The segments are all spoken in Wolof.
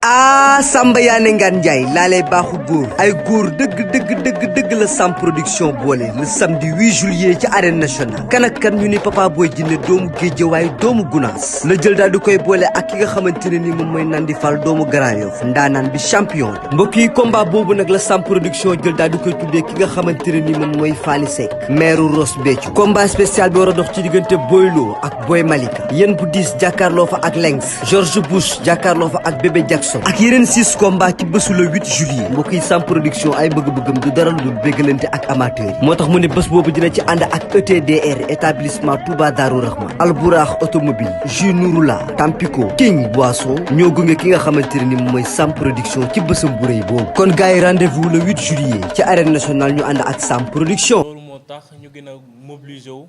Samba Yaane Ngaan Njaay laalee baaxu góor ay góor dëgg la Sam Production boole le samedi 8 juillet ci arène nationale kan ak kan ñu ni Papa Boy Djiné doomu Géejawaay doomu Gunaas la jël daal di koy boole ak ki nga xamante ne ni moom mooy Nandi Fall doomu Grand Yoff ndaanaan bi champion mbokk yi combat boobu nag la Sam Production jël daal di koy tuddee ki nga xamante ne ni moom mooy Fally Seck maire Ross Béthio combat spécial bi war a dox ci diggante Boy Lo ak Boy Malika yéen bu diis jàkkaarloo fa ak Lengs George Bush jàkkaarloo fa ak Bébé Jackson ak yeneen 6 combats ci bésu le 8 juillet mbokk yi Sam Production ay bëgg-bëggam du dara lu béggalante ak amateurs yi moo tax mu ne bés boobu dina ci ànd ak ETDR établissement Touba Darou Rahman Albourakh automobile Jus Nouroula Tampico King Boisson ñoo gunge ki nga xamante ne ni mooy Sam Production ci bésam bu rëy boobu kon gars yi rendez-vous le 8 juillet ci arène nationale ñu ànd ak Sam Production. loolu moo tax ñu gën a mobiliser wu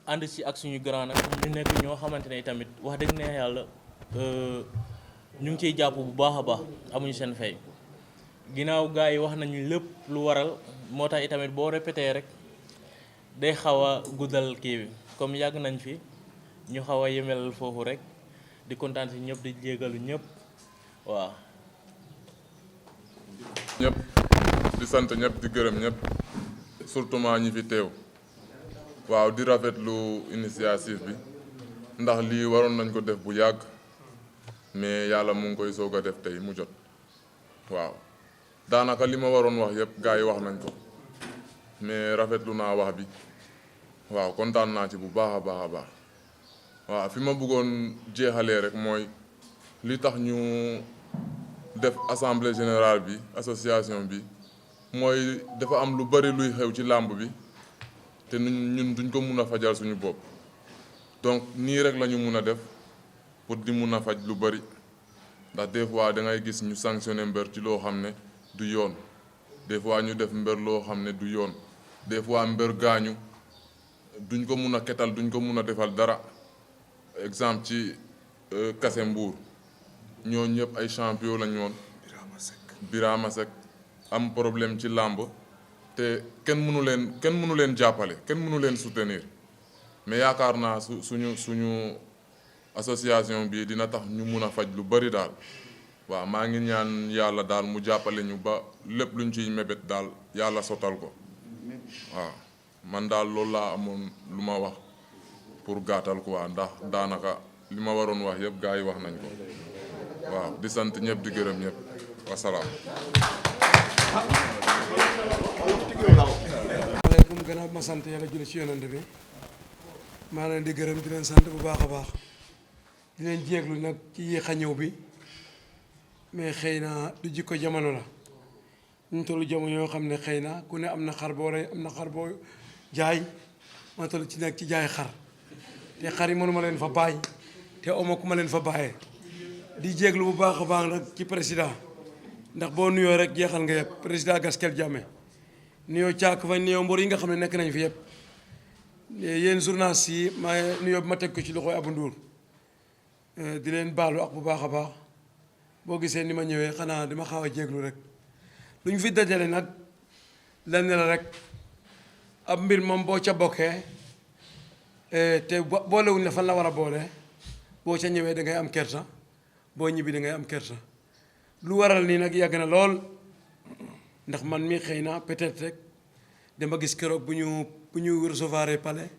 ànd si ak suñu grand nag ñu nekk ñoo xamante ne tamit wax dëgg neex yàlla ñu ngi ciy jàpp bu baax a baax amuñu seen fay ginnaaw gars yi wax nañu lépp lu waral moo tax itamit boo répété rek day xaw a guddal kii bi comme yàgg nañ fi ñu xaw a yemelal foofu rek di kontaan si ñëpp di jégalu ñëpp waaw. ñëpp di sant ñëpp di gërëm ñëpp surtout ñi fi teew waaw di rafetlu initiative bi ndax lii waroon nañ ko def bu yàgg. mais yàlla mu ngi koy soog a def tey mu jot waaw daanaka li ma waroon wax yëpp gars yi wax nañ ko mais rafetlu naa wax bi waaw kontaan naa ci bu baax a baax a baax waaw fi ma bëggoon jeexalee rek mooy li tax ñu def assemblée générale bi association bi mooy dafa am lu bari luy xew ci làmb bi te ñun duñ ko mun a fajal suñu bopp donc nii rek la ñu mun a def pour di mun a faj lu bari ndax des fois da ngay gis ñu sanctionné mbër ci loo xam ne du yoon des fois ñu def mbër loo xam ne du yoon des fois mbër gaañu duñ ko mun a ketal duñ ko mun a defal dara exemple ci Kase Mbuur ñoo ñëpp ay champion lañu woon Birama Seck am problème ci làmb te kenn mënu leen jàppale kenn mënu leen soutenir mais yaakaar naa suñu association bi dina tax ñu mun a faj lu bari daal waaw maa ngi ñaan yàlla daal mu jàppale ñu ba lépp luñ ciy mébét daal yàlla sotal ko waaw man daal loolu laa amoon lu ma wax pour gàttal quoi ndax daanaka li ma waroon wax yëpp gars yi wax nañ ko waaw di sant ñëpp di gërëm ñëpp wasalaam. maaleykum gannaaw ma sant yàlla julli ci yonent bi maa leen di gërëm di leen sant bu baax a baax. di leen jéeglu nag ci yéex a ñëw bi mais xëy na du jikko jamono la ñu tollu jamono yoo xam ne xëy na ku ne am na xar boo rey am na xar boo jaay ma toll ci nag ci jaay xar te xar yi mënuma leen fa bàyyi te oma ku ma leen fa bàyyee di jéeglu bu baax a baax nag ci président ndax boo nuyoo rek jeexal nga yëpp président Gaskel Jammeh nuyoo caak fa nuyoo mbor yi nga xam ne nekk nañ fi yëpp yéen journalistes yi ma nuyoo bi ma teg ko ci loxoy Abou Ndour di leen baalu ak bu baax a baax boo gisee ni ma ñëwee xanaa dama xaw a jéeglu rek lu ñu fi dajale nag lenn la rek ab mbir moom boo ca bokkee te boolewuñ la fan la war a boole boo ca ñëwee da ngay am kersa boo ñibbi da ngay am kersa lu waral nii nag yàgg na lool ndax man mi xëy na peut-être rek dama gis keroog bu ñu recevoir palais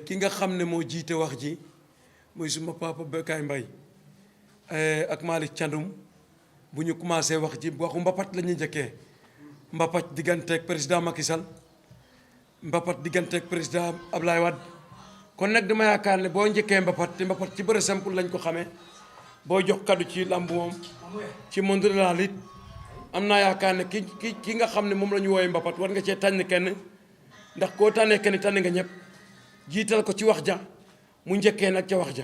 ki nga xam ne moo jiite wax ji muy suma papa Bekay Mbaye ak Malick Thiandoum bu ñu commencé wax ci waxu mbapat la ñuy njëkkee mbapat digganteeg président Macky Sall mbapat digganteeg président Ablaye Wade kon nag dama yaakaar ne boo njëkkee mbapat te mbapat ci bëre simple lañ ko xamee boo jox kaddu ci làmb moom ci monde de la lutte am naa yaakaar ne ki nga xam ne moom la ñu woowee mbapat war nga cee tànn kenn ndax koo tànnee kenn tànn nga ñëpp jiital ko ci wax ja mu njëkkee nag ca wax ja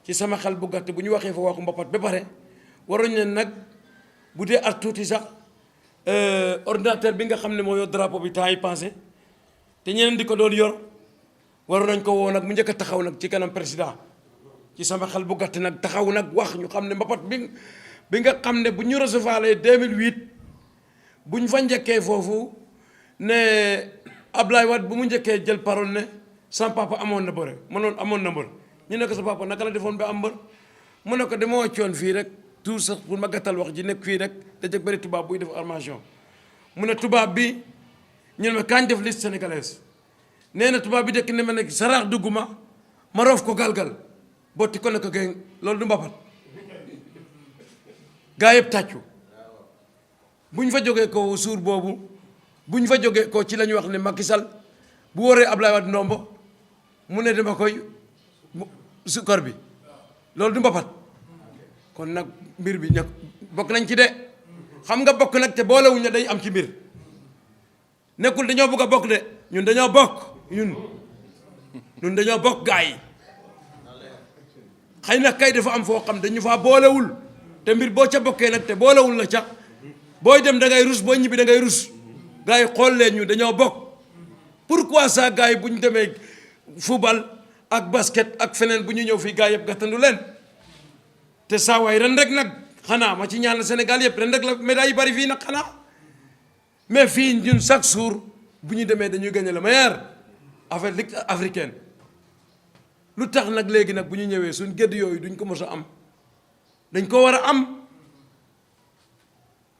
ci sama xel bu gàtt bu ñu waxee fa waxu mbapat ba pare waruñ ne nag bu dee at tuuti sax ordinateur bi nga xam ne moo yor drapeau bi temps yi passé te ñeneen di ko doon yor waroon nañ ko woo nag mu njëkk a taxaw nag ci kanam président ci sama xel bu gàtt nag taxaw nag wax ñu xam ne mbapat bi nga xam ne bu ñu recevoir 2008 bu ñu fa njëkkee foofu ne Ablaye Wade bu mu njëkkee jël parole ne sama papa amoon na bëre amoon na mbër ñu ne ko sa papa naka la defoon ba am mbër mu ne ko dama wàccoon fii rek tout sax pour ma gàttal wax ji nekk fii rek dajeg bëri tubaab buy def armation mu ne tubaab bi ñu ne ma kañ def liste sénégalaise nee na tubaab bi dëkk ne ma ne saraax dugguma ma roof ko galgal botti ko ne ko géng loolu du mbapat gaa yëpp tàccu bu ñu fa jógee ko suur boobu bu ñu fa jógee ko ci la ñu wax ne Macky Sall bu wóoree Ablaye Wade ndombo mu ne dama koy sukkar bi loolu du mbapat kon nag mbir bi nag bokk nañ ci de xam nga bokk nag te boolewuñ ne day am ci mbir nekkul dañoo bëgg a bokk de ñun dañoo bokk ñun dañoo bokk gaa yi xëy na kay dafa am foo xam dañu faa boolewul te mbir boo ca bokkee nag te boolewul la ca booy dem da ngay rus booy ñibbi da ngay rus gaa yi xool leen ñu dañoo bokk pourquoi ça gaa yi bu ñu demee football ak basket ak feneen bu ñu ñëw fii gaa yëpp gàttandu leen te saa waay ren rek nag xanaa ma ci ñaan Sénégal yëpp ren rek la médaille yi bari fii nag xanaa mais fii ñun chaque jour bu ñu demee dañuy gagné le meilleur affaire ligue africaine lu tax nag léegi nag bu ñu ñëwee suñ gëdd yooyu duñ ko mos a am dañ ko war a am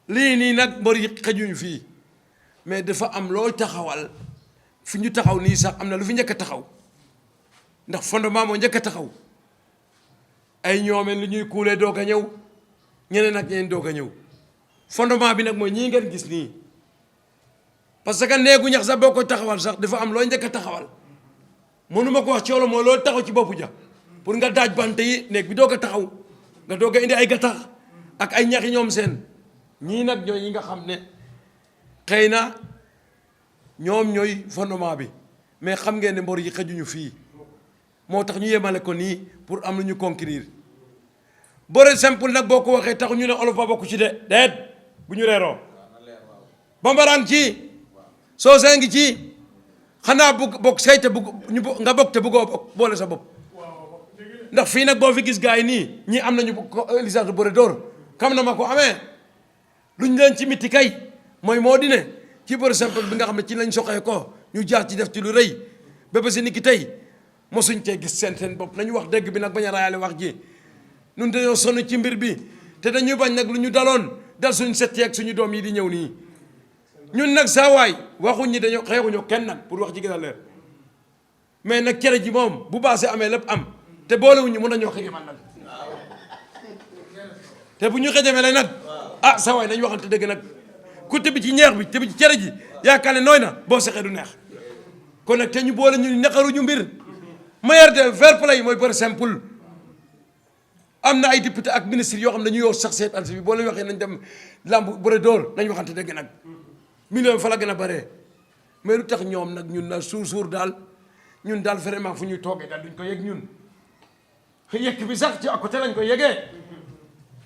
lii nii nag mbër yi xëjuñu fii mais dafa am loo taxawal fi ñu taxaw nii sax am na lu fi njëkk a taxaw ndax fondement moo njëkk a taxaw ay ñoomeen lu ñuy kuulee doog a ñëw ñeneen ak ñeneen doog a ñëw fondement bi nag mooy ñii ngeen gis nii parce que néegu ñax sax boo ko taxawal sax dafa am loo njëkk a taxawal mënuma ko wax ci wolof mooy loolu taxaw ci boppu ja pour nga daaj bant yi néeg bi doog a taxaw nga doog a indi ay gattax ak ay ñaxi ñoom seen ñii nag ñooy yi nga xam ne xëy na ñoom ñooy fondement bi mais xam ngeen ne mbor yi xëjuñu fii moo tax ñu yemale ko nii pour am lu ñu conquérir bëre simple nag boo ko waxee tax ñu ne olof ba bokk ci de deet bu ñu reeroo bambara ngi ci soosee ngi ci xanaa bokk say te nga bokk te bëggoo bokk boole sa bopp ndax fii nag boo fi gis gars yi nii ñii am nañu licence bëre door xam na ma ko amee luñ leen ci mitti kay mooy moo di ne ci bëre simple bi nga xam ne ci lañ soxee ko ñu jaar ci def ci lu rëy bépp si ni ki tey mosuñ cee gis seen bopp nañu wax dëgg bi nag bañ a raayale wax ji ñun dañoo sonn ci mbir bi te dañuy bañ nag lu ñu daloon dal suñu set yeeg suñu doom yi di ñëw nii ñun nag saa waay waxuñ ñi dañoo xeexuñu kenn nag pour wax ji gën a leer mais nag cere ji moom bu baasee amee lépp am te boolewuñu mën nañoo xëy man nag te bu ñu xëjamee lay nag ah saa waay nañ waxante dëgg nag ku tëbi ci ñeex bi tëbi ci cere ji yaakaar ne nooy na boo sexee du neex kon nag te ñu boole ñu naqaruñu mbir meilleur de fair play mooy par simple am na ay député ak ministre yoo xam ne dañu yor sax seet alsi bi boo leen waxee nañ dem lamb bëre door nañ waxante dëgg nag million fa la gën a bare mais lu tax ñoom nag ñun na suur daal ñun daal vraiment fu ñuy toogee daal duñ ko yëg ñun yëkk bi sax ci à côté lañ ko yëgee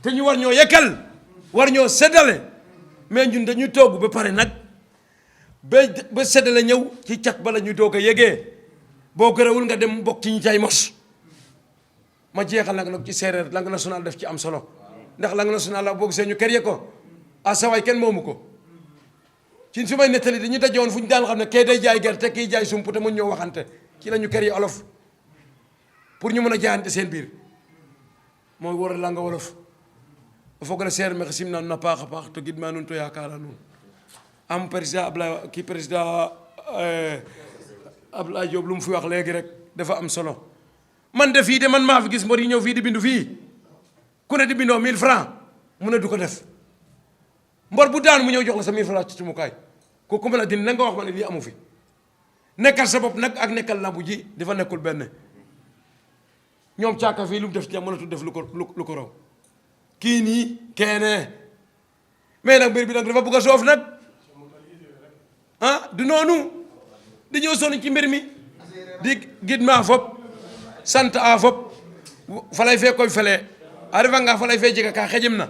te ñu war ñoo yekkal war ñoo séddale mais ñun dañuy toog ba pare nag ba séddale ñëw ci cat ba la ñuy doog a yëgee boo gërëwul nga dem bokk ci ñi cay mos ma jeexal nag ci séeréer langue nationale def ci am solo ndax langue nationale la boo gisee ñu kër ko ah sawaay kenn moomu ko ci su may nettali dañuy dajewoon fu ñu daan xam ne kee day jaay gerte kii jaay sump te mën ñoo waxante ci la ñu kër yi olof pour ñu mën a jaayante seen biir mooy war a langa wolof o foog la seereer mexe sim naan na paax a paax to gid maa nun to yaakaara nun am président Ablaye kii président Ablaye Diop lu mu fi wax léegi rek dafa am solo man de fii de man maa fi gis mbor yi ñëw fii di bindu fii ku ne di bindoo 1000 francs mu ne du ko def mbor bu daan mu ñëw jox la sa 1000 francs ci cumukaay kooku mën a dindi na nga wax ma ne lii amu fi nekkal sa bopp nag ak nekkal lambu ji dafa nekkul benn ñoom caaka fii lu mu def ci mënatu def lu ko raw kii nii keene mais nag mbir bi nag dafa bëgg a soof nag ah du noonu dañoo sonn ci mbir mi di gid maa fop sant a fop falay fee koy felee a refa nga falay fee jega ka xejem na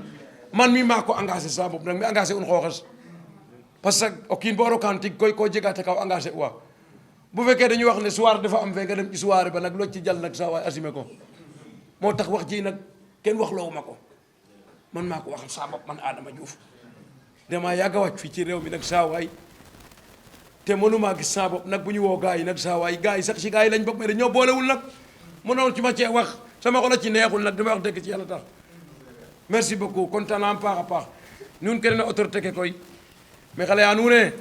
man mi maa ko engagé sa bopp nag mi engagé un xooxes parce que o kiin bo rokaan tig koy koo jega te kaw engagé wa bu fekkee dañuy wax ne soirée dafa am fee nga dem ci soirée ba nag loo ci jàll nag saa waay assumé ko moo tax wax ji nag kenn wax loowu ma ko man maa ko waxal saa bopp man Adama Diouf damaa yàgg a wàcc fii ci réew mi nag saa waay te mënumaa gis saa bopp nag bu ñu woo gars yi nag saa waay gars yi sax si gars yi lañ bokk mais dañoo boolewul nag mënoon ci ma cee wax sama xol ci neexul nag dama wax dëgg ci yàlla tax merci beaucoup kontaan naa paax a paax nun kene na autorité ke koy mais xale yaa nuune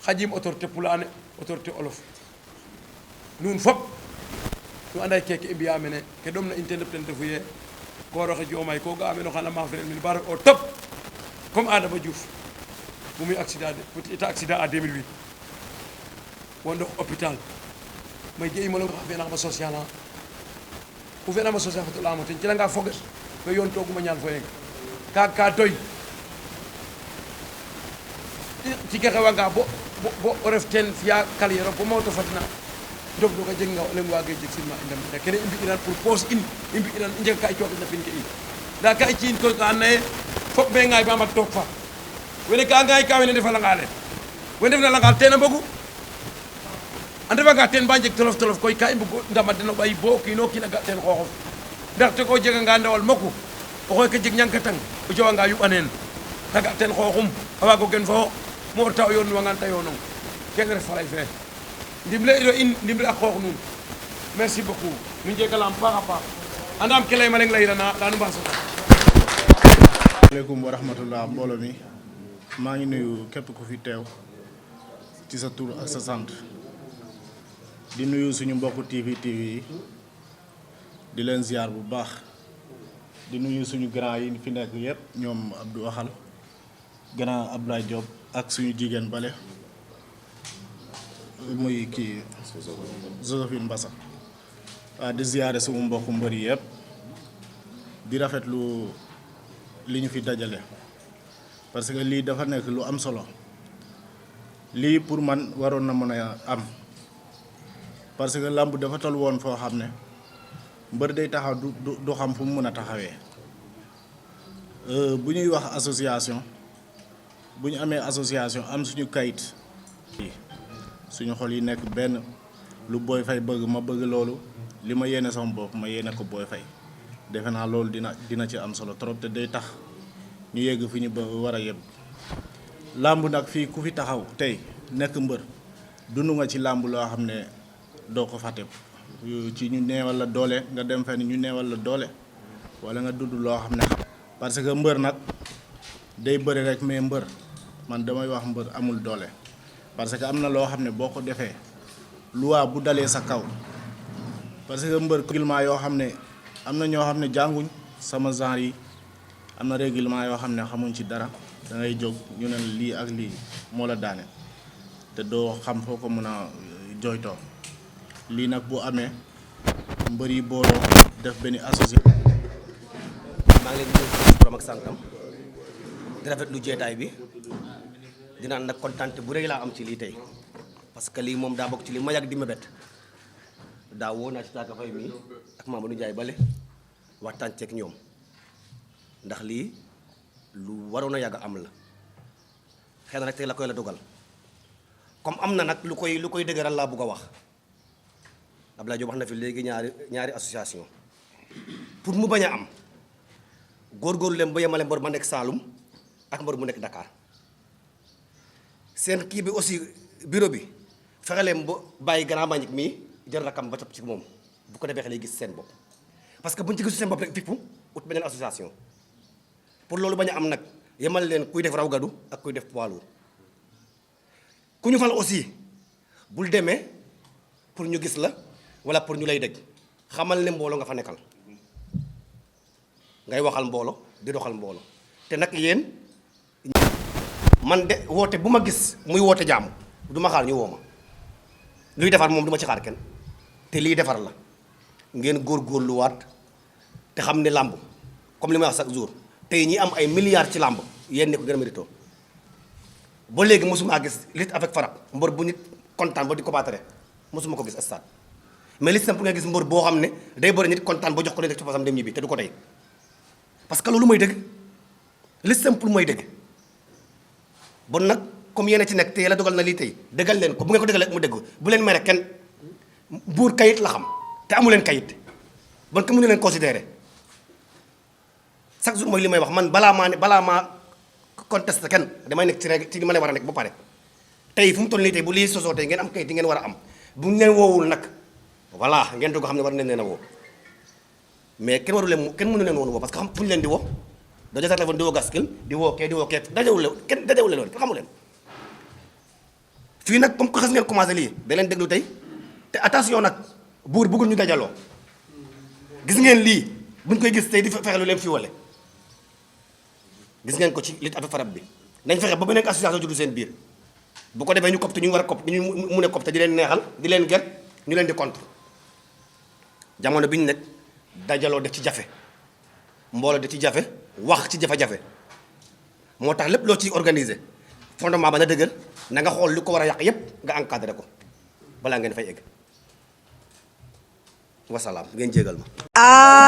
xajim autorité pulaane autorité olof nun fop nu anday keke i mbiya mene ke ɗom na in ten ref ten refu ye kooroxe Diomaye ko ga'a meno xana maaf ren mene ba ref au top comme Adama Diouf bu muy accident de état accident à 2008 wo ndox hôpital may ge'ima lo xa fi'anama social a ku fi'anama social fo to layamo ten celanga foges to yoon tooguma ñaan fo yeng ka doy tige xewanga bo o ref teen fi'a carrière bo mawto fadna jog doga jeg nga o leŋ waage jeg silma i ndam kene i mbi'iran pour poos in i mbi'iran i njega ka i cooxitna pin ke in nda ka i ci'in koy ka andoona yee fop me ngaay ba mat toog fa wene ka ngaay ka wene ndefa langa le we ndef na langal ten a mbogu a ndefanga teen ba njeg tolof tolof koy ka i mbug ndama den o ɓay bo o kiino kiin a ga teen xooxof ndaxte ko jeganga ndawal moku o xooy ke jeg ñangkatang o jowanga yuɓaneen ta ga teen xooxum a waago gen fo wo mo reta o yoonnuwangan te yoonong kene ref falay fe ndimle iro in ndimle a qoox nuun merci beaucoup nu njegalaam paax a paax andaam ke layma leŋ layirana laya nu mbaasata aleykum wa rahmatullah mbooloo mi maa ngi nuyu képp ku fi teew ci sa tur ak sa sant di nuyu suñu mbokku TV yi di leen ziar bu baax di nuyu suñu grand yi fi nekk yëpp ñoom Abdou Waxal grand Abdoulaye Diop ak suñu jigéen bale muy kii Josephine Mbassa waaw di ziare sumu mbokku mbër yi yëpp di rafetlu li ñu fi dajale parce que lii dafa nekk lu am solo lii pour man waroon na mën a am parce que làmb dafa toll woon foo xam ne mbër day taxaw du xam fu mu mën a taxawee bu ñuy wax association bu ñu amee association am suñu kayit suñu xol yi nekk benn lu Boy Faye bëgg ma bëgg loolu li ma yéene sama bopp ma yéene ko Boy Faye defe naa loolu dina ci am solo trop te day tax ñu yegg fi ñu war a yegg làmb nag fii ku fi taxaw tey nekk mbër dund nga ci làmb loo xam ne doo ko fàtte ci ñu neewal la doole nga dem fenn ñu neewal la doole wala nga dund loo xam ne parce que mbër nag day bëri rek mais mbër man damay wax mbër amul doole parce que am na loo xam ne boo ko defee loi bu dalee sa kaw parce que mbër règlement yoo xam ne am na ñoo xam ne jànguñ sama genre yi am na règlement yoo xam ne xamuñ ci dara da ngay jóg ñu ne lii ak lii moo la daane te doo xam foo ko mën a jooytoo lii nag bu amee mbër yi booloo def benn association. maa ngi leen di nuyu borom ak santam di rafetlu jeetaay bi dinaan nag kontaan bu rëy laa am ci lii tey parce que lii moom daa bokk ci li ma yàgg di mébét daa woo naa ci Caaka Faye mii ak Mamadou Ndiaye bale waxtaan ceeg ñoom ndax lii lu waroon a yàgg am la xëy na rek tey la koy la dogal comme am na nag lu koy dëgëral laa bugg a wax Abdoulaye Diop wax na fi léegi ñaari association pour mu bañ a am góorgóorlu leen ba yemale mbor ma nekk Saalum ak mbor mu nekk Dakar seen kii bi aussi bureau bi fexe leen ba bàyyi Grand Mbagnick mii jël rakam ba topp ci moom bu ko defee xale yi gis seen bopp parce que buñ ci gisu seen bopp rek fippu ut beneen association pour loolu bañ a am nag yemal leen kuy def raw gadu ak kuy def poids lourd ku ñu fal aussi bul demee pour ñu gis la wala pour ñu lay dégg xamal ne mbooloo nga fa nekkal ngay waxal mbooloo di doxal mbooloo te nag yéen man de woote bu ma gis muy woote jàmm du ma xaar ñu woo ma luy defar moom du ma ci xaar kenn te lii defar la ngeen góorgóorluwaat te xam ne làmb comme li may wax chaque jour tey ñi am ay milliards ci làmb yéen ne ko gën a mérito ba léegi mosuma gis lutte avec frappe mbër bu nit kontaan ba di ko baatare mosuma ko gis stade mais lutte simple nga gis mbër boo xam ne day bëri nit kontaan ba jox ko leen ci fasam dem ñibbi te du ko tey parce que loolu mooy dëgg lutte simple mooy dëgg bon nag comme yéen a ci nekk te yàlla dogal na lii tey dëggal leen ko bu ngeen ko dëggalee mu dëgg bu leen mere kenn buur kayit la xam te amu leen kayit bon que mënu leen considéré chaque jour mooy li may wax man balaa maa contesté kenn damay nekk ci li ma leen war a nekk ba pare tey fu mu toll nii tey bu lii sosoo tey ngeen am kayit yi ngeen war a am bu ñu leen woowul nag voilà ngeen doog a xam ne war nañ leen a woo mais kenn mënu leen woon woo parce que xam fu ñu leen di woo doo jël sa téléphone di woo Gaskel di woo kee dajewul leen kenn xamu leen fii nag comme que xas ngeen commencé lii da leen déglu tey te attention nag buur bëggul ñu dajaloo gis ngeen lii buñ koy gis tey di fexe lu leen fi wale gis ngeen ko ci lit afe farab bi nañ fexe ba beneen association juddu seen biir bu ko defee ñu copte ñu war a copte ñu mun a copte di leen neexal di leen ger ñu leen di contre jamono bi ñu nekk dajaloo def ci jafe mbooloo def ci jafe wax ci jafe-jafe moo tax lépp loo ci organiser fondement ba na dëgër na nga xool li ko war a yàq yépp nga encadré ko balaa ngeen fay egg wasalaam ngeen jégal ma.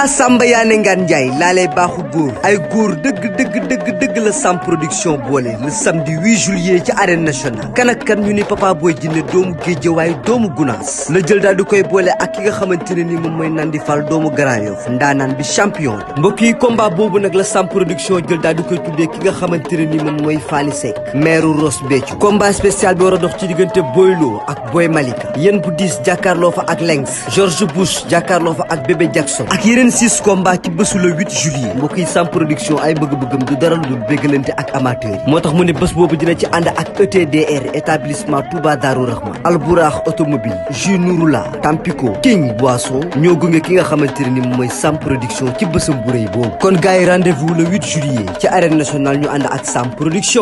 Samba Yané Ngane Ndiaye laalee baaxu góor ay góor dëgg la Sam Production boole le samedi 8 juillet ci arène nationale kan ak kan ñu ni Papa Boy Djiné doomu Géejawaay doomu Gunaas la jël daal di koy boole ak ki nga xamante ne ni moom mooy Nandi Fall doomu Grand Yoff ndaanaan bi champion mbokk yi combat boobu nag la Sam Production jël daal di koy tuddee ki nga xamante ne ni moom mooy Fally Seck maire Ross Béthio combat spécial bi war a dox ci diggante Boy Lo ak Boy Malika yéen bu 10 jàkkaarloo fa ak Lengs George Bush jàkkaarloo fa ak Bébé Jackson ak yeneen 6 combats ci bésu le 8 juillet mbokk yi Sam Production ay bëgg-bëggam du dara lu dul béggalante ak amateur moo tax mu ne bés boobu dina ci ànd ak ETDR établissement Touba Darou Rahman Albourakh automobile Jus Nouroula Tampico King Boisson ñoo gunge ki nga xamante ne ni moom mooy Sam Production ci bésam bu rëy boobu kon gars yi rendez-vous le 8 juillet ci arène nationale ñu ànd ak Sam Production